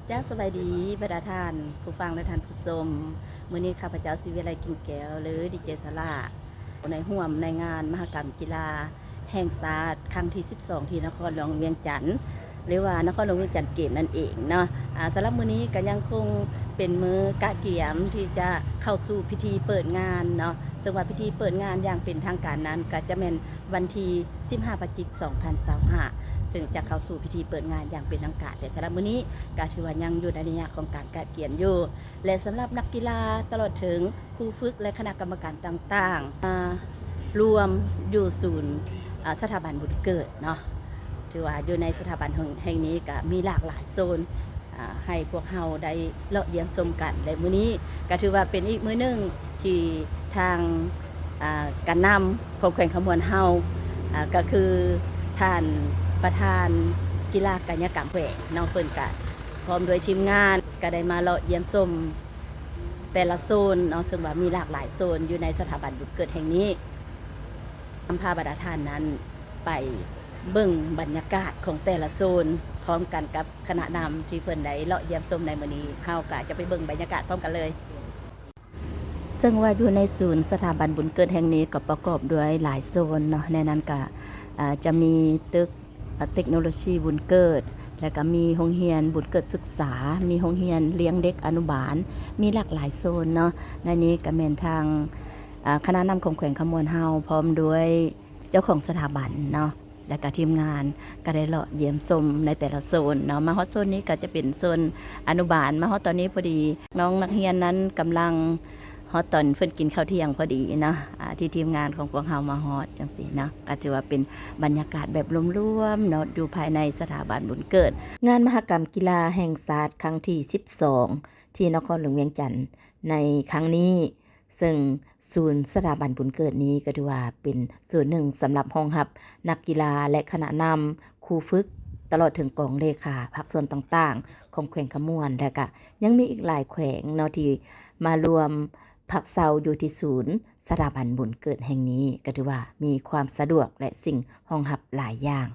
ເຈົ້າ ສະບາຍດີ ບັນດາທ່ານຜູ້ຟັງ ແລະ ທ່ານຜູ້ຊົມ. ມື້ນີ້ຂ້າພະເຈົ້າ ສີວິໄລ ກິ່ງແກ້ວ ຫຼື ດີເຈ ສະຫຼາ ໃນຮ່ວມໃນງານມະຫະກຳກິລາແຫ່ງຊາດຄັ້ງທີສິບສອງ ທີ່ນະຄອນຫຼວງວຽງຈັນ ຫຼືວ່ານະຄອນຫຼວງວຽງຈັນເກມນັ້ນເອງເນາະ. ອາ ສຳລັບມື້ນີ້ກໍຍັງຄົງເປັນມື້ກະກຽມທີ່ຈະເຂົ້າສູ່ພິທີເປີດງານເນາະ, ເຊິ່ງວ່າພິທີເປີດງານຢ່າງເປັນທາງການນັ້ນ ກໍຈະແມ່ນວັນທີສິບຫ້າ ພະຈິກ ສອງພັນຊາວຫ້າ ເຊິ່ງຈະເຂົ້າສູ່ພິທີເປີດງານຢ່າງເປັນທາງການ. ແຕ່ສຳລັບມື້ນີ້ກໍຖືວ່າຍັງຢູ່ໃນໄລຍະຂອງການກະກຽມຢູ່ ແລະ ສຳລັບນັກກິລາ ຕະຫຼອດເຖິງ ຄູຝຶກ ແລະ ຄະນະກຳມະການຕ່າງໆ ມາລວມຢູ່ສູນ ອາ ສະຖາບັນບຸນເກີດເນາະ. ຖືວ່າຢູ່ໃນສະຖາບັນແຫ່ງ ແຫ່ງນີ້ກະມີຫຼາກຫຼາຍໂຊນ ອາ ໃຫ້ພວກເຮົາໄດ້ເລາະຢ້ຽມຊົມກັນ ແລະ ມື້ນີ້ກະຖືວ່າເປັນອີກມື້ໜຶ່ງທີ່ທາງ ອາ ການນຳຂອງແຂວງຄຳມ່ວນເຮົາ ອາ ກະຄືທ່ານປະທານກິລາກາຍະກຳແຂວງເນາະ, ເພິ່ນກະພ້ອມດ້ວຍທີມງານກະໄດ້ມາເລາະຢ້ຽມຊົມ ແຕ່ລະໂຊນເນາະ, ເຊິ່ງວ່າມີຫຼາກຫຼາຍໂຊນຢູ່ໃນສະຖາບັນບຸນເກີດແຫ່ງນີ້. ນຳພາບັນດາທ່ານນັ້ນໄປເບິ່ງບັນຍາກາດຂອງແຕ່ລະໂຊນ ພ້ອມກັນກັບຄະນະນຳທີ່ເພິ່ນໄດ້ເລາະຢ້ຽມຊົມໃນມື້ນີ້. ເຮົາກໍຈະໄປເບິ່ງບັນຍາກາດພ້ອມກັນເລີຍ. ເຊິ່ງວ່າຢູ່ໃນສູນສະຖາບັນບຸນເກີດແຫ່ງນີ້ກໍປະກອບດ້ວຍຫຼາຍໂຊນເນາະ, ໃນນັ້ນກໍ ອາ ຈະມີຕຶກ ເອີ ເຕັກໂນໂລຊີບຸນເກີດ ແລະ ກໍມີໂຮງຮຽນບຸນເກີດສຶກສາ, ມີໂຮງຮຽນລ້ຽງເດັກອະນຸບານ, ມີຫຼາກຫຼາຍໂຊນເນາະ. ໃນນີ້ກໍແມ່ນທາງ ອາ ຄະນະນຳຂອງແຂວງຄຳມ່ວນເຮົາ ພ້ອມດ້ວຍເຈົ້າຂອງສະຖາບັນເນາະ ແລະ ກໍທີມງານ ກໍໄດ້ເລາະຢ້ຽມຊົມໃນແຕ່ລະໂຊນເນາະ. ມາຮອດໂຊນນີ້ກໍຈະເປັນໂຊນອະນຸບານ, ມາຮອດຕອນນີ້ພໍດີນ້ອງນັກຮຽນນັ້ນກຳລັງ ຮອດຕອນເພິ່ນກິນເຂົ້າທ່ຽງພໍດີເນາະ ອາ ທີ່ທີມງານຂອງພວກເຮົາມາຮອດຈັ່ງຊີ້ເນາະ. ກໍຖືວ່າເປັນບັນຍາກາດແບບລວມໆເນາະ ຢູ່ພາຍໃນສະຖາບັນບຸນເກີດ. ງານມະຫະກຳກິລາແຫ່ງຊາດຄັ້ງທີສິບສອງ ທີ່ນະຄອນຫຼວງວຽງຈັນໃນຄັ້ງນີ້, ເຊິ່ງສູນສະຖາບັນບຸນເກີດນີ້ກໍຖືວ່າເປັນສ່ວນໜຶ່ງສຳລັບຮອງຮັບນັກກິລາ ແລະ ຄະນະນຳ, ຄູຝຶກ ຕະຫຼອດເຖິງກອງເລຂາພາກສ່ວນຕ່າງໆຂອງແຂວງຄຳມ່ວນ ແລະ ກະຍັງມີອີກຫຼາຍແຂວງເນາະ ທີ່ມາລວມ ພັກເຊົາຢູ່ທີ່ສູນສະຖາບັນບຸນເກີດແຫ່ງນີ້ ກໍຖືວ່າມີຄວາມສະດວກ ແລະ ສິ່ງຮອງຮັບຫຼາຍຢ່າງ.